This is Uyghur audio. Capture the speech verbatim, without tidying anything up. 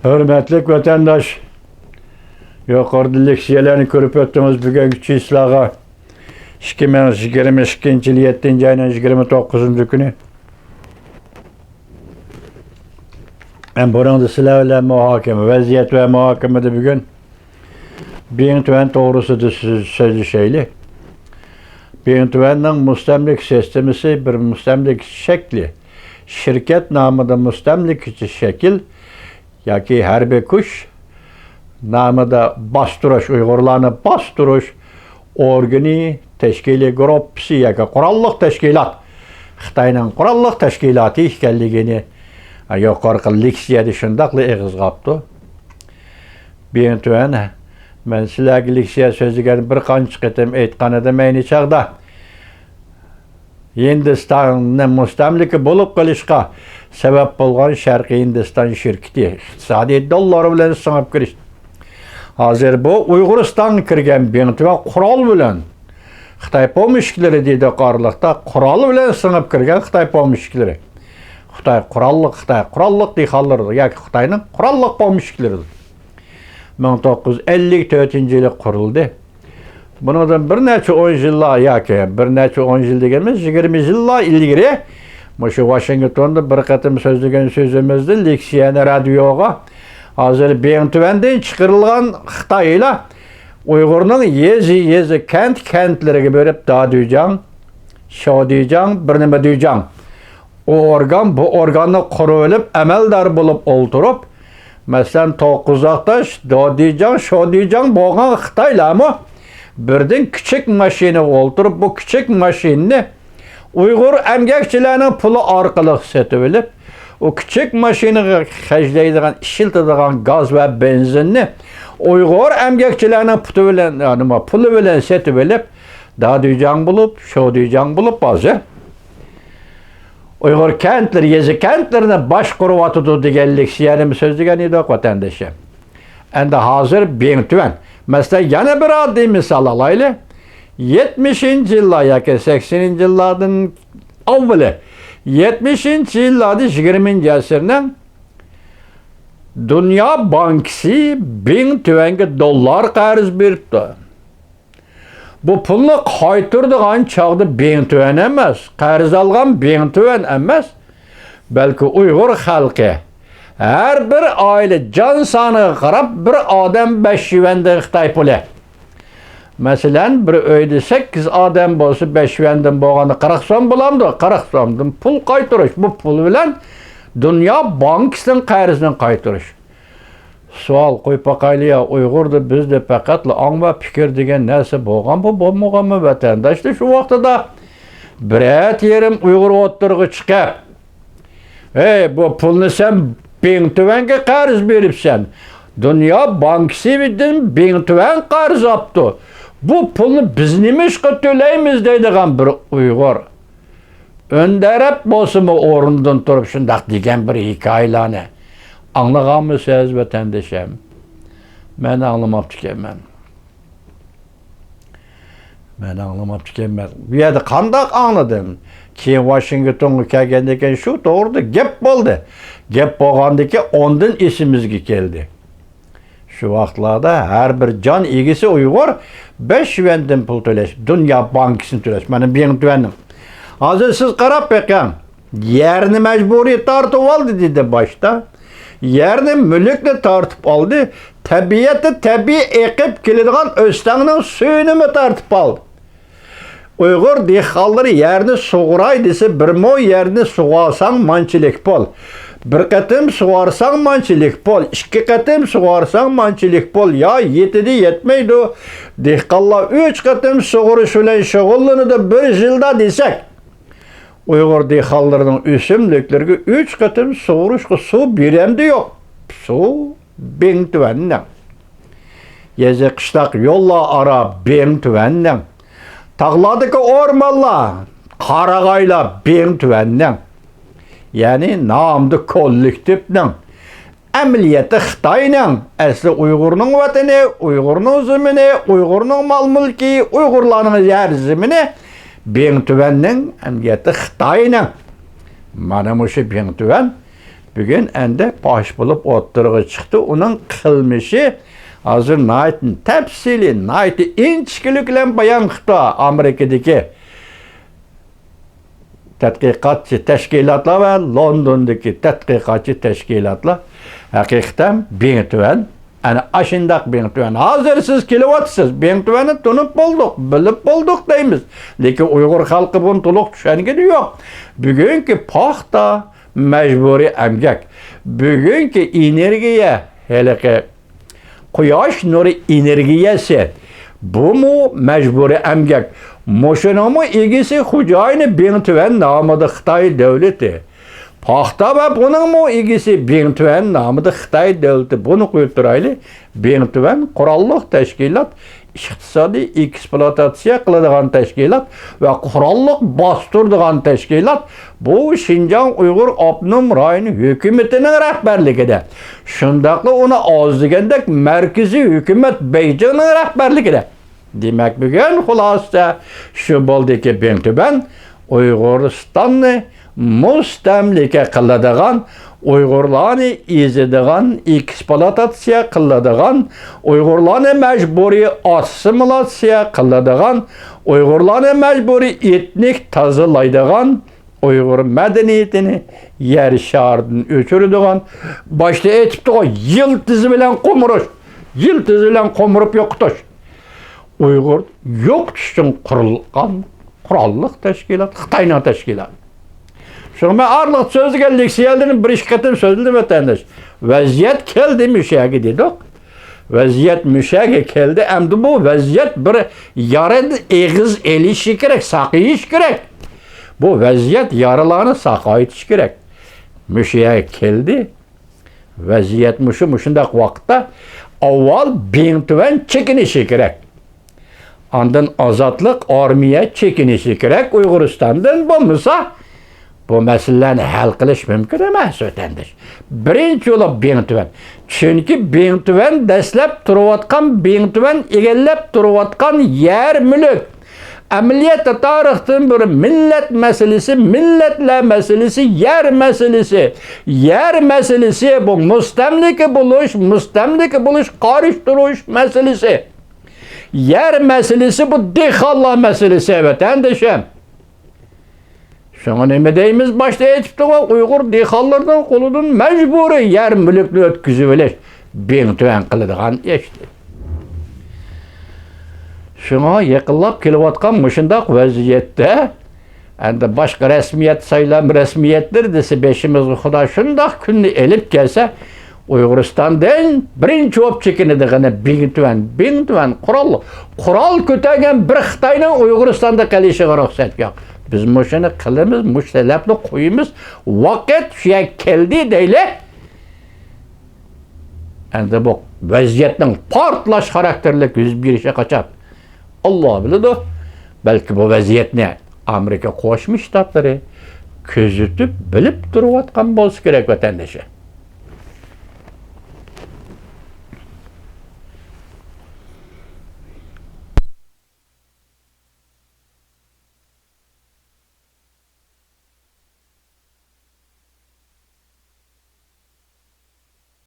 ھۆرمەتلىك ۋەتەنداش، يۇقىرىدا لېكسىيەلەرنى كۆرۈپ ئۆتتىڭىز. بۈگۈنكى چىسلاغا ئىككى مىڭ يىگىرمە ئىككىنچى يىل يەتتىنچى ئاينىڭ يىگىرمە توققۇزىنچى كۈنى. ھەم بۇنىڭدا سىلەر بىلەن مۇھاكىمە، ۋەزىيەت ۋە مۇھاكىمىدە بۈگۈن بىڭتۈەن توغرىسىدا سۆز-، سۆزلىشەيلى. بىڭتۈەننىڭ مۇستەملىكە سىستېمىسى، بىر مۇستەملىكە شەكلى، شىركەت نامىدا مۇستەملىكىچى شەكىل ياكى ھەربىي كۈچ نامىدا باستۇرۇش، ئۇيغۇرلارنى باستۇرۇش ئورگىنى، تەشكىلىي گۇرۇپپىسى ياكى قوراللىق تەشكىلات، خىتاينىڭ قوراللىق تەشكىلاتى ئىكەنلىكىنى يۇقىرىقى لېكسىيەدە شۇنداقلا ئېغىزغا ئاپتۇ. بىڭتۈەن، مەن سىلەرگە لېكسىيە سۆزلىگەن بىر قانچە قېتىم ئېيتقان ئىدىم ئەينى چاغدا. ھىندىستاننى مۇستەملىكە بولۇپ قېلىشقا سەۋەب بولغان شەرقىي ھىندىستان شىركىتى ئىقتىسادىي داللار بىلەن سىڭىپ كىرىش. ھازىر بۇ ئۇيغۇرىستانغا كىرگەن بىڭتۈەن قورال بىلەن، خىتاي پومېشچىكلىرى دېدۇق ئارىلىقتا، قورال بىلەن سىڭىپ كىرگەن خىتاي پومېشچىكلىرى. خىتاي قوراللىق، خىتاي قوراللىق دېھقانلىرىدۇر ياكى خىتاينىڭ قوراللىق پومېشچىكلىرىدۇر. مىڭ توققۇز يۈز ئەللىك تۆتىنچى يىلى قۇرۇلدى. بۇنىڭدىن بىر نەچچە ئون يىللار ياكى بىر نەچچە ئون يىل دېگىنىمىز يىگىرمە يىللار ئىلگىرى مۇشۇ ۋاشىنگتوندا بىر قېتىم سۆزلىگەن سۆزىمىزدە، لېكسىيەنى رادىيوغا، ھازىر بىڭتۈەندىن چىقىرىلغان خىتايلار ئۇيغۇرنىڭ يېزا، يېزا، كەنت، كەنتلىرىگە بېرىپ دادۈيجاڭ، شودۈيجاڭ، بىر نېمە دۈيجاڭ، ئۇ ئورگان، بۇ ئورگاننى قۇرۇۋېلىپ، ئەمەلدار بولۇپ ئولتۇرۇپ، مەسىلەن، توققۇزاقداش، دادۈيجاڭ، شودۈيجاڭ بولغان خىتايلارمۇ بىردىن كىچىك ماشىنىغا ئولتۇرۇپ، بۇ كىچىك ماشىنىنى ئۇيغۇر ئەمگەكچىلەرنىڭ پۇلى ئارقىلىق سېتىۋېلىپ، ئۇ كىچىك ماشىنىغا خەجلەيدىغان، ئىشلىتىدىغان گاز ۋە بېنزىننى ئۇيغۇر ئەمگەكچىلەرنىڭ پۇتى بىلەن، يا نېمە، پۇلى بىلەن سېتىۋېلىپ، دادۈيجاڭ بولۇپ، شودۈيجاڭ بولۇپ ھازىر ئۇيغۇر كەنتلىرى، يېزا كەنتلىرىنى باشقۇرۇۋاتىدۇ دېگەنلىك سىيەنىمۇ سۆزلىگەن ئىدۇق، ۋەتەندىشىم. ئەمدى ھازىر بىڭتۈەن. مەسىلەن، يەنە بىر ئاددىي مىسال ئالايلى. يەتمىشىنچى يىللار ياكى سەكسىنىنچى يىللاردىن ئاۋۋىلى، يەتمىشىنچى يىللاردا يىگىرمىنچى ئەسىرنىڭ دۇنيا بانكىسى بىڭتۈەنگە دوللار قەرز بېرىپتۇ. بۇ پۇلنى قايتۇرىدىغان چاغدا بىڭتۈەن ئەمەس، قەرز ئالغان بىڭتۈەن ئەمەس، بەلكى ئۇيغۇر خەلقى، ھەر بىر ئائىلە جان سانىغا قاراپ بىر ئادەم بەش يۈەندىن خىتاي پۇلى. مەسىلەن، بىر ئۆيدە سەككىز ئادەم بولسا، بەش يۈەندىن بولغاندا قىرىق سوم بولامدۇ؟ قىرىق سومدىن پۇل قايتۇرۇش، بۇ پۇل بىلەن دۇنيا بانكىسىنىڭ قەرزىنى قايتۇرۇش. سوئال قويۇپ باقايلى يا، ئۇيغۇردا بىزدە پەقەتلا ئاڭ ۋە پىكىر دېگەن نەرسە بولغانمۇ، بولمىغانمۇ؟ ۋەتەنداشلار شۇ ۋاقتىدا بىرەر يېرىم ئۇيغۇر ئوتتۇرىغا چىقىپ، ھەي، بۇ پۇلنى سەن بىڭتۈەنگە قەرز بېرىپسەن، دۇنيا بانكىسىدىن بىڭتۈەن قەرز ئاپتۇ، بۇ پۇلنى بىز نېمىشقا تۆلەيمىز دەيدىغان بىر ئۇيغۇر ئۆندەرەپ بولسىمۇ ئورنىدىن تۇرۇپ شۇنداق دېگەن بىر ھېكايىلەرنى ئاڭلىغانمۇسىز، ۋەتەندىشىم؟ مەن ئاڭلىماپتىكەنمەن. مەن ئاڭلىماپتىكەنمەن. بۇ يەردە قانداق ئاڭلىدىم؟ كېيىن ۋاشىنگتونغا كەلگەندىن كېيىن شۇ توغرىدا گەپ بولدى. گەپ بولغاندىن كېيىن ئاندىن ئېسىمىزگە كەلدى. شۇ ۋاقىتلاردا ھەر بىر جان ئىگىسى ئۇيغۇر بەش يۈەندىن پۇل تۆلەش، دۇنيا بانكىسىنى تۆلەش، مانا بىڭتۈەننىڭ. ھازىر سىز قاراپ بېقىڭ، يەرنى مەجبۇرىي تارتىۋالدى دېدى باشتا. يەرنى، مۈلۈكنى تارتىپ ئالدى. تەبىئەتتە تەبىئىي ئېقىپ كېلىدىغان ئۆستەڭنىڭ سۈيىنىمۇ تارتىپ ئالدى. ئۇيغۇر دېھقانلىرى يەرنى سۇغۇراي دېسە، بىر مو يەرنى سۇغارساڭ مانچىلىك پۇل، بىر قېتىم سۇغارساڭ مانچىلىك پۇل، ئىككى قېتىم سۇغارساڭ مانچىلىك پۇل، يا يېتىدۇ، يەتمەيدۇ، دېھقانلار ئۈچ قېتىم سۇغۇرۇش بىلەن شۇغۇللىنىدۇ بىر يىلدا دېسەك، ئۇيغۇر دېھقانلىرىنىڭ ئۆسۈملۈكلىرىگە ئۈچ قېتىم سۇغۇرۇشقا سۇ بىرەمدە يوق. سۇ بىڭتۈەننىڭ. يېزا قىشلاق يوللار ئارا بىڭتۈەننىڭ. تاغلاردىكى ئورمانلار، قارىغايلار بىڭتۈەننىڭ. يەنى نامدا كوللېكتىپنىڭ. ئەمەلىيەتتە خىتاينىڭ. ئەسلى ئۇيغۇرنىڭ ۋەتىنى، ئۇيغۇرنىڭ زېمىنى، ئۇيغۇرنىڭ مال-مۈلكى، ئۇيغۇرلارنىڭ يەر زېمىنى بىڭتۈەننىڭ، ئەمەلىيەتتە خىتاينىڭ. مانا مۇشۇ بىڭتۈەن بۈگۈن ئەندى پاش بولۇپ ئوتتۇرىغا چىقتى. ئۇنىڭ قىلمىشى ھازىر ناھايىتى تەپسىلىي، ناھايىتى ئىنچىكىلىك بىلەن بايان قىپتۇ ئامېرىكىدىكى تەتقىقاتچى تەشكىلاتلار ۋە لوندوندىكى تەتقىقاتچى تەشكىلاتلار. ھەقىقەتەن بىڭتۈەن، ئەنە ئاشۇنداق بىڭتۈەن. ھازىر سىز كېلىۋاتىسىز، بىڭتۈەننى تونۇپ بولدۇق، بىلىپ بولدۇق دەيمىز. لېكىن ئۇيغۇر خەلقى بۇنى تولۇق چۈشەنگىنى يوق. بۈگۈنكى پاختا مەجبۇرىي ئەمگەك، بۈگۈنكى ئېنېرگىيە، ھېلىقى قۇياش نۇرى ئېنېرگىيەسى، بۇمۇ مەجبۇرىي ئەمگەك. مۇشۇنىڭمۇ ئىگىسى، خوجايىنى بىڭتۈەن نامىدا خىتاي دۆلىتى. پاختا ۋە بۇنىڭمۇ ئىگىسى بىڭتۈەن نامىدا خىتاي دۆلىتى. بۇنى قويۇپ تۇرايلى. بىڭتۈەن قوراللىق تەشكىلات، ئىقتىسادىي ئېكسپلۇئاتاتسىيە قىلىدىغان تەشكىلات ۋە قوراللىق باستۇرىدىغان تەشكىلات. بۇ شىنجاڭ ئۇيغۇر ئاپتونوم رايونى ھۆكۈمىتىنىڭ رەھبەرلىكىدە، شۇنداقلا ئۇنى ئاز دېگەندەك مەركىزىي ھۆكۈمەت بېيجىڭنىڭ رەھبەرلىكىدە. دېمەك، بۈگۈن خۇلاسە شۇ بولدىكى، بىڭتۈەن ئۇيغۇرىستاننى مۇستەملىكە قىلىدىغان، ئۇيغۇرلارنى ئېزىدىغان، ئېكسپلۇئاتاتسىيە قىلىدىغان، ئۇيغۇرلارنى مەجبۇرىي ئاسسىمىلاتسىيە قىلىدىغان، ئۇيغۇرلارنى مەجبۇرىي ئېتنىك تازىلايدىغان، ئۇيغۇر مەدەنىيىتىنى يەر شارىدىن ئۆچۈرىدىغان، باشتا ئېيتىپتىغۇ، يىلتىزى بىلەن قومۇرۇش، يىلتىزى بىلەن قومۇرۇپ يوقىتىش. ئۇيغۇر يوقىتىش ئۈچۈن قۇرۇلغان قوراللىق تەشكىلات، خىتاينىڭ تەشكىلاتى. شۇڭا مەن ئارىلىق سۆزلىگەن لېكسىيەلىرىم بىر ئىككى قېتىم سۆزلىدىم، ۋەتەنداش. ۋەزىيەت كەلدى مۇشۇ يەرگە دېدۇق. ۋەزىيەت مۇشۇ يەرگە كەلدى. ئەمدى بۇ ۋەزىيەت بىر يارىدىن ئېغىز ئېلىشى كېرەك، ساقىيىش كېرەك. بۇ ۋەزىيەت يارىلارنى ساقايتىش كېرەك. مۇشۇ يەرگە كەلدى. ۋەزىيەت مۇشۇ، مۇشۇنداق ۋاقىتتا ئاۋۋال بىڭتۈەن چېكىنىشى كېرەك. ئاندىن ئازادلىق ئارمىيە چېكىنىشى كېرەك ئۇيغۇرىستاندىن، بولمىسا بۇ مەسىلىلەرنى ھەل قىلىش مۇمكىن ئەمەس، ۋەتەنداش. بىرىنچى بولۇپ بىڭتۈەن. چۈنكى بىڭتۈەن دەسلەپ تۇرۇۋاتقان، بىڭتۈەن ئىگىلەپ تۇرۇۋاتقان يەر مۈلۈك. ئەمەلىيەتتە تارىختىن بېرى مىللەت مەسىلىسى، مىللەتلەر مەسىلىسى، يەر مەسىلىسى، يەر مەسىلىسى، بۇ مۇستەملىكە بولۇش، مۇستەملىكە بولۇش، قارشى تۇرۇش مەسىلىسى. يەر مەسىلىسى بۇ دېھقانلار مەسىلىسى، ۋەتەندىشىم. شۇڭا نېمە دەيمىز؟ باشتا ئېيتىپتىغۇ، ئۇيغۇر دېھقانلىرىنىڭ قولىدىن مەجبۇرىي يەر مۈلۈكنى ئۆتكۈزۈۋېلىش بىڭتۈەن قىلىدىغان ئىشتى. شۇڭا يېقىنلاپ كېلىۋاتقان مۇشۇنداق ۋەزىيەتتە، ئەندى باشقا رەسمىيەت، سايلام رەسمىيەتلىرى دېسە، بېشىمىزغا خۇدا شۇنداق كۈننى ئېلىپ كەلسە، ئۇيغۇرىستاندىن بىرىنچى بولۇپ چېكىنىدىغىنى بىڭتۈەن. بىڭتۈەن قورال، قورال كۆتەرگەن بىر خىتاينىڭ ئۇيغۇرىستاندا قېلىشىغا رۇخسەت يوق. بىز مۇشۇنى قىلىمىز، مۇشۇ تەلەپنى قويىمىز. ۋاقىت شۇ يەرگە كەلدى دەيلى. ئەمدى بۇ ۋەزىيەتنىڭ پارتلاش خاراكتېرلىك يۈز بېرىشى قاچان؟ ئاللا بىلىدۇ. بەلكى بۇ ۋەزىيەتنى ئامېرىكا قوشما شتاتلىرى كۆزىتىپ، بىلىپ تۇرۇۋاتقان بولسا كېرەك، ۋەتەندىشى.